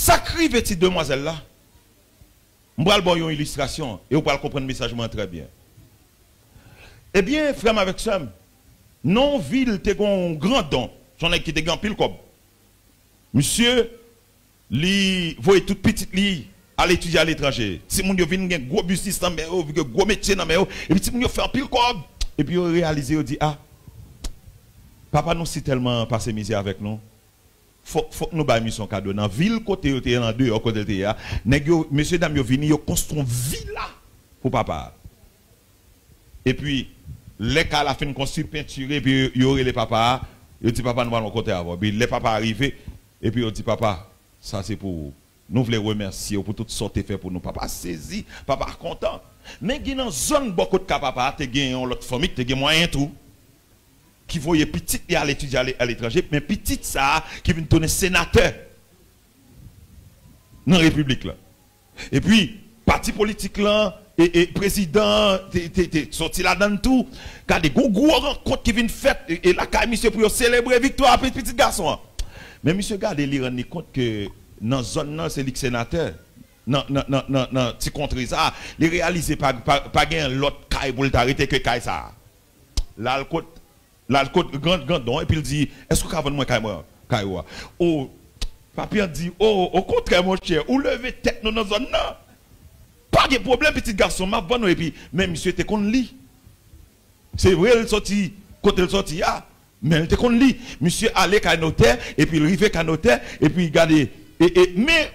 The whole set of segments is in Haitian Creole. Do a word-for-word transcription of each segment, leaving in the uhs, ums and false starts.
Sa k rive ti demwazèl la, m pral ba w yon ilistrasyon e w pral konprann mesaj mwen an trè byen. Ebyen, frè m avèk sè m, nan yon vil te gen yon grandon, se yon nèg ki te gen anpil kòb. Misye, li voye tout pitit li al etidye aletranje. Timoun yo vin gen gwo biznis nan men yo, vin gen gwo metye nan men yo, epi timoun yo fè anpil kòb. Epi yo reyalize, yo di, a, papa nou si tèlman pase mizè avèk nou, fòk, fòk nou bay misye yon kado. Nan vil kote yo te ye, nan deyò kote l te ye a, nèg yo, mesye dam yo vini, yo konstwi yon vila pou papa a. Epi, lè kay la fin konstwi, pentire, epi yo, yo rele papa a, yo di, papa, nou pral rankontre avè w. Epi, lè papa a rive, epi yo di, papa, sa se pou ou. Nou vle remèsye w pou tout sa w te fè pou nou. Papa sezi, papa kontan. Men gen nan zòn bò kot kay papa a, te gen yon lòt fanmi ki te gen mwayen tou, ki voye pitit li al etidye ale, aletranje, men pitit sa a ki vin tounen senatè nan repiblik la. Epi, pati politik lan, e, e prezidan te, te, te soti ladann tou. Gade, gon gwo rankont ki vin fèt, e, e lakay misye pou yo selebre viktwa pi-, pitit gason an. Men misye gade, li rann li kont ke nan zòn nan, se li k senatè. Nan, nan, nan, nan, nan ti kontre sa, li reyalize pa, pa, pa gen lòt kay pou l ta rete ke kay sa a. L al kot, l al kot gran, grandon, epi l di, èske w ka vann mwen kay mwen, kay ou a? O, papi an di, o, okontrè, monchè, ou leve tèt nou nan zòn nan. Pa gen pwoblèm, pitit gason, m ap vann ou, epi, men misye te konn li. Se vre, l soti kote l soti a, men l te konn li. Misye ale kay notè, epi l rive kay notè, epi gade, e, e, men,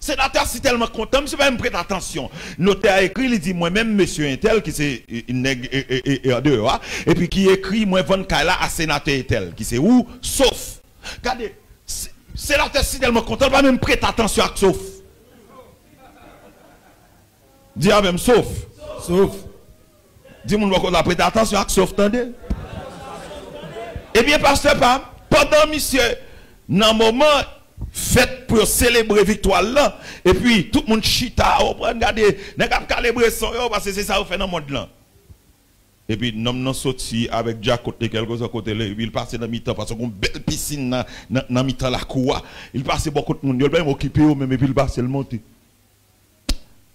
senatè a si tèlman kontan, misye pa menm prete atansyon. Notè a ekri, li di, mwen menm, mesye entèl, ki se, e, nèg, e, e, e, e, andeyò a, epi ki ekri, mwen vann kay la a senatè entèl, ki se ou, sof. Gade, se-, senatè si tèlman kontan, li pa menm prete atansyon ak sof. Di avè m, sof. Sof. Di moun bò kote w la prete atansyon ak sof, tande. Ebyen, pastè pa m, pandan misye nan moman fèt pou yo selebre viktwa l lan, epi tout moun chita, w konprann, gade, nèg ap kale bweson yo, paske se sa yo fè nan mond lan. Epi nonm nan soti avèk djakot li, kèlkeswa kote l ye, epi l pase nan mitan, paske gon bèl pisin nan, nan, nan mitan lakou a. Li pase bò kot moun yo, l pa menm okipe yo menm, epi l pase, l monte.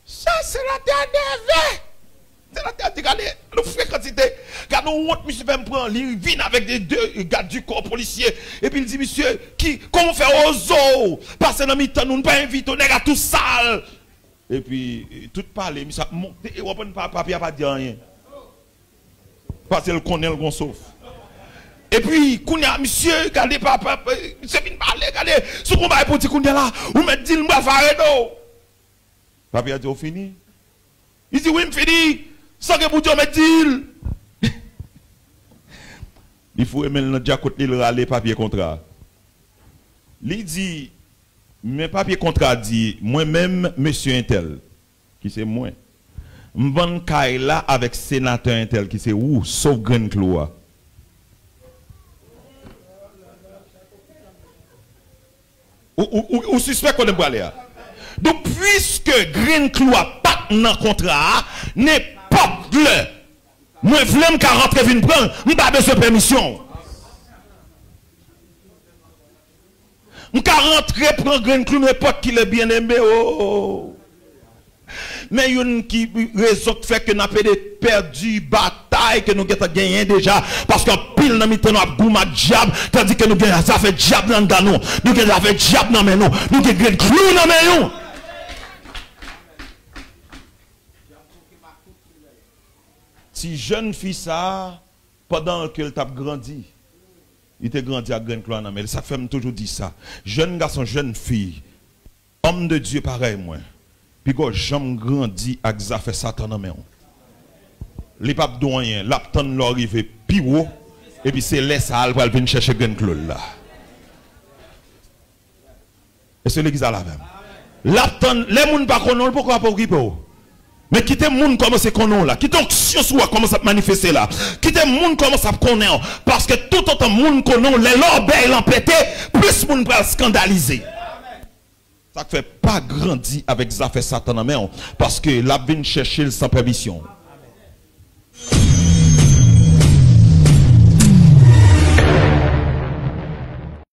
Sa senatè a nève. Senatè a di, gade, nou frekantite. Gade yon wont misye fè m pran. Li vin avèk de, de gad di kò polisye. Epi l di, misye, ki, kòman w fè oze w pase nan mitan nou, nou pa envite w, nèg a tou sal. Epi, tout pale, misye ap monte, e w konprann pa, papi a pa di anyen. Paske l konnen l gon sof. Epi, kounye a, misye, gade, pa, pa, pa, misye vin pale, gade, si w gon bagay pou w di kounye a la, ou mèt di l, m pral fè areno w. Papi a di, ou fini? Li di, wi, m fini. Sa w gen pou w di, ou mèt di l. Li foure men l nan djakot li, l rale papye kontra a. Li di, men papye kontra a di, mwen menm, mesye entèl, ki se mwen, m vann kay la avèk senatè entèl, ki se ou, sof grenn klou a. Ou, ou, ou, ou sispèk kote m prale a. Donk, piske grenn klou a pa t nan kontra a, nenpòt lè mwen vle, m ka rantre vin pran l, m pa bezwen pèmisyon w. M ka rantre pran grenn klou nenpòt kilè, byeneme o. Men youn ki rezon k fè ke n ap ede pèdi batay ke nou gentan genyen deja, paske anpil nan mitan nou ap goumen ak dyab, tandike nou gen zafè dyab nan anndan nou, nou gen zafè dyab nan men nou, nou gen grenn klou nan men nou. Ti jèn fi sa a, pandan ke l t ap grandi, li te grandi ak grenn klou a nan men l. Sa k fè m toujou di sa. Jèn gason, jèn fi, homme de Dieu parèy mwen, piga w janm grandi ak zafè Satan nan men w. Li p ap di w anyen, l ap tann lè w rive pi wo, epi se lè sa a l pral vin chèche grenn klou l la. Èske legliz la la avè m? L ap tann, lè moun pa konnen w, l poko ap okipe w. Men kite moun kòmanse konnen w la. Kite onksyon sou ou a kòmanse ap manifeste la. Kite moun kòmanse ap konnen w. Paske toutotan moun konnen w, lè lòbèy lan pete, plis moun pral eskandalize. Sa k fè pa grandi avèk zafè Satan nan men w, paske l ap vin chèche l san pèmisyon w.